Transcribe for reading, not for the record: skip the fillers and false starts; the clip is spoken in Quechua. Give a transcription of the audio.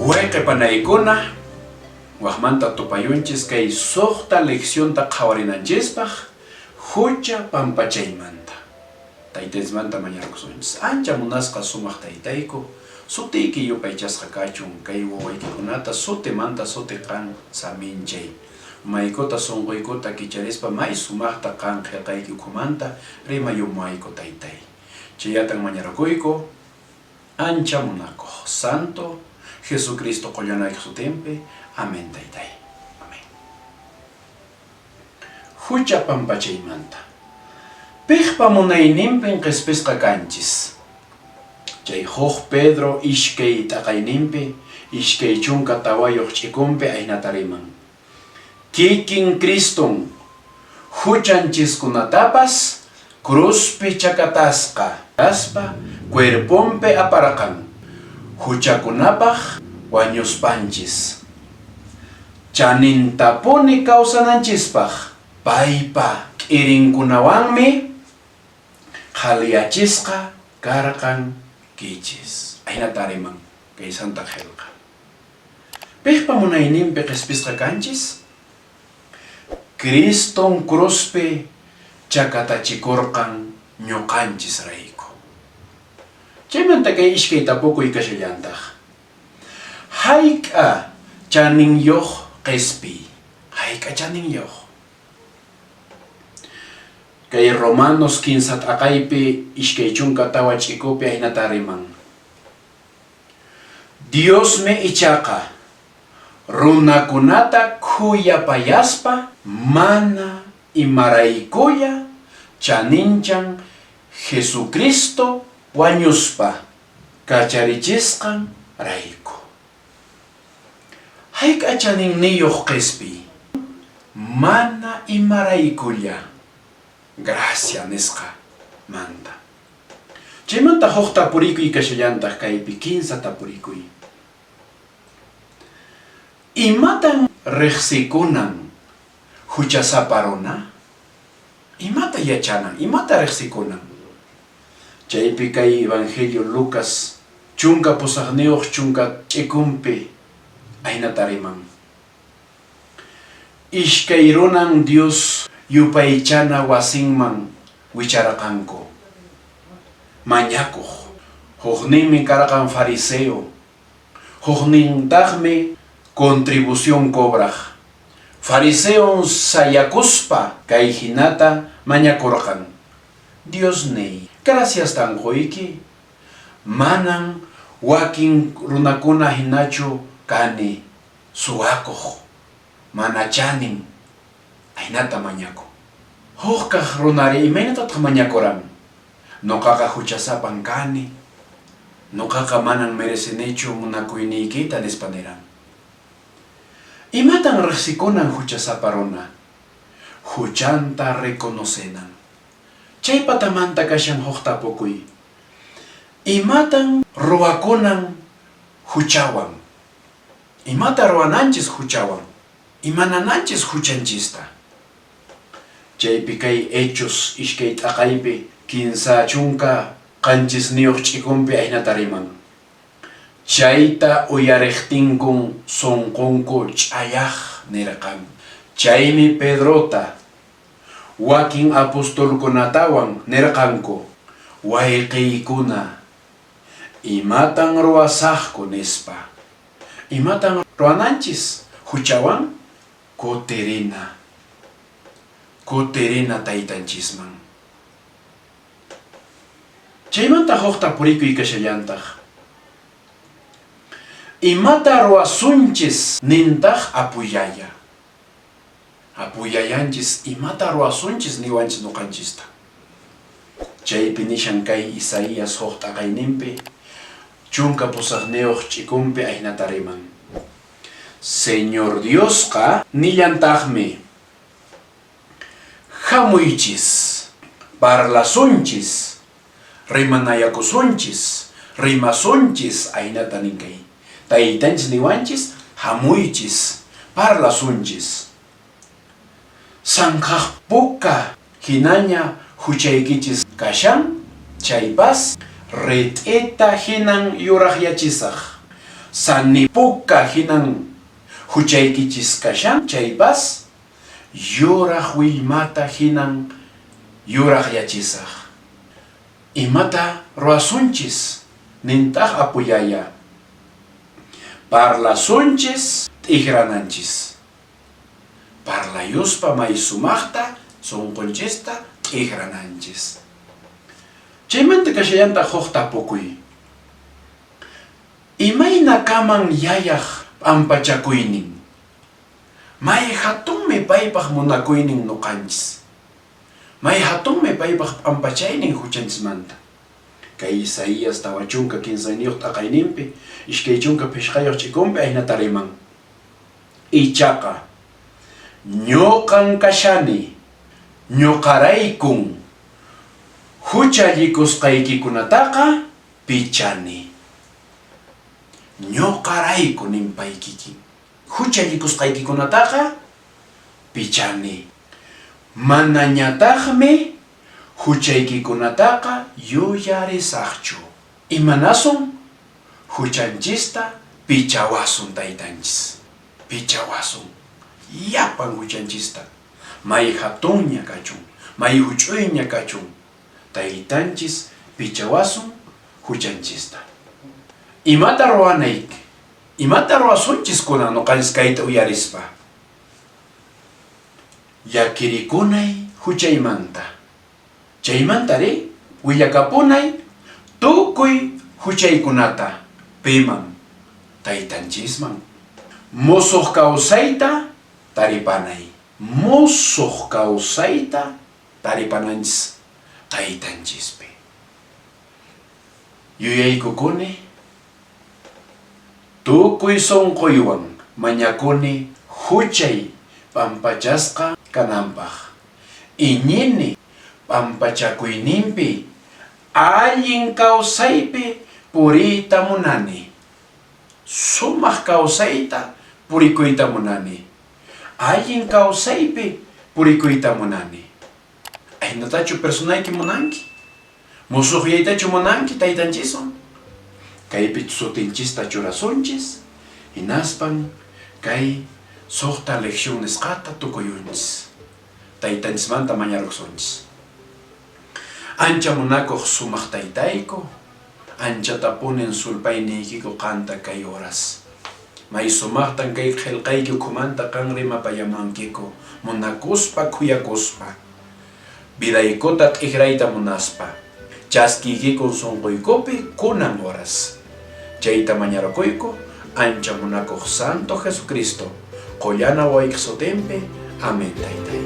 Wayqe panaykuna, waqmanta tupayunchis kay suqta leccionta qhawarinanchispaq hucha pampachaymanta. Taytanchismanta mañarkusunchis. Ancha munasqa sumaq Taytayku, sutiyki yupaychasqa kachun, kay wawaykikunata sutimanta suti qan saminchay. Umaykuta sunquykuta kicharispa may sumaqta qan qillqayki ukhumanta rimayumuwayku Taytay. Chayatan mañarukuyku, ancha munakuq Santo Jesucristo qullanaykiq sutinpi. Amén Taytay. Amén. Hucha pampachaymanta. Piqpa munayninpin qespisqa kanchis? Chay huk Pedro ishkay t'aqayninpi, 24 ch'ikunpi ahinata riman, Kikin Criston huchanchiskunatapas cruzpi chakatasqa kaspa cuerponpi aparqan, huchakunapaq wañuspanchis. Chanintapuni kawsananchispaq paypa k'irinkunawanmi qhaliyachisqa karqan kichis. Ahinata riman kay Santa Qelqa. Piqpa munayninpi qespisqa kanchis? Criston cruzpi chakatachikurqan ñoqanchisrayku. Chaymanta kay ishkay tapukuy kashallantaq. Hayk'a chaninyoq qespiy? Hayk'a chaninyoq? Kay Romanos kinsa t'aqaypi 24 ch'ikupi ahinata riman, Diosmi ichaqa runakunata khuyapayaspa mana imaraykulla chaninchan Jesucristo wañuspa kacharichisqan rayku. Hayk'a chaninniyuq qespiy? Mana imaraykulla gracia nisqa manta. Chaymanta huk tapurikuy kashallantaq kaypi kinsa tapurikuy. Imatan riqsikunan huchasapa runa? Imata yachanan? Imata riqsikunan? Chaypi kay Evangelio Lucas 18 chunka ch'ikunpi ahinata riman, Ishkay runan Dios yupaychana wasinman wicharqanku mañakuq, hukninmi karqan fariseo, huknintaqmi contribución cobraq. Fariseon sayakuspa kay hinata mañakurqan, Diosniy, graciastan qoyki, manan wakin runakuna hinachu kani, suwakuq, mana chanin, ahinata mañaku. Huk kaq runari imaynatataq mañakuran? Noqaqa huchasapan kani, noqaqa manan merecenichu munakuyniykita, nispa niran. Imatan riqsikunan huchasapa runa? Huchanta reconocenan. Chay patamanta kashan huk tapukuy, Imatan ruwakunan huchawan? Imata ruwananchis huchawan? Imanananchis huchanchista? Chaypi kay Hechos ishkay t'aqaypi 37 ch'ikunpi ahinata riman, Chayta uyariqtinkun sonqonku ch'ayaq nirqan. Chaymi Pedrota wakin apostolkunatawan nirqanku, Wayqeykuna, imatan ruwasaqku? nispa. Imatan ruwananchis huchawan? Kutirina. Kutirina Taytanchisman. Chaymanta huk tapurikuy kashallantaq, Imata ruwasunchis nintaq Apuyaya? Apoyayanchis imata ruwasunchis niwanchis noqanchista. Chaypi nishan kay Isaías huk t'aqayninpi, 18 ch'ikunpi ahinata riman, Señor Diosqa nillantaqmi, Hamuychis, parlasunchis, rimanayakusunchis, Rimasunchis, ahinata nin kay Taytanchis niwanchis, hamuychis, parlasunchis. Sankhaq puka hinaña huchaykichis kashan chaypas, rit'ita hinan yuraqyachisaq. Sani puka hinan huchaykichis kashan chaypas, yuraq willmata hinan yuraqyachisaq. Imata ruwasunchis? Nintaq Apu Yaya. Parlasunchis t'ikrananchis. Parlayuspa may sumaqta sunqunchista t'ikrananchis. Chaymanta kashallantaq huk tapukuy. Imayna kaman Yayaq p'ampachakuynin? May hatunmi paypaq munakuynin nuqanchis. May hatunmi paypaq p'ampachaynin huchanchismanta. Kay Isaías 43 t'aqayninpi, 25 ch'ikunpi ahinata riman. Ichaqa, ñoqan kashani, ñoqaraykun huchallikusqaykikunataqa pichani. Ñoqarayku nin pay kikin. Huchallikusqaykikunataqa pichani. Manañataqmi huchaykikunataqa yuyarisaqchu. Imanasun? Huchanchista pichawasun Taytanchis. Pichawasun. Llapan huchanchista. May hatunña kachun, may huch'uyña kachun, Taytanchis pichawasun huchanchista. Imata ruwanayki? Imata ruwasunchis kunan noqanchis kayta uyarispa? Llakirikunay huchaymanta. Chaymantari willakapunay tukuy huchaykunata piman? Taytanchisman. Musuq kawsayta taripanay. Musuq kawsayta taripananchis Taytanchispi. Yuyaykukuni Tukuy sonqoywan mañakuni huchay p'ampachasqa kananpaq. Iñini p'ampachakuyninpi allin kawsaypi puriyta munani. Sumaq kawsayta purikuyta munani. Allin kawsaypi purikuyta munani. Ahinatachu personayki munanki? Musuqyaytachu munanki Taytanchiswan? Kaypi sutinchista churasunchis, hinaspan kay suqta lección nisqata tukuyunchis. Taytanchismanta mañarukusunchis. Ancha munakuq sumaq Taytayku, anchatapunin sulpayniykiku qanta kay horas. May sumaqtan kay qhelqayki ukhumanta qan rimapayamunkiku, munakuspa khuyakuspa. Vidaykuta t'ikrayta munaspa, chaskiykikun sunquykupi kunan horas. Chayta mañarukuyku ancha munakuq Santo Jesucristo, Qollana wawaykiq sutinpi. Amén, Taytay.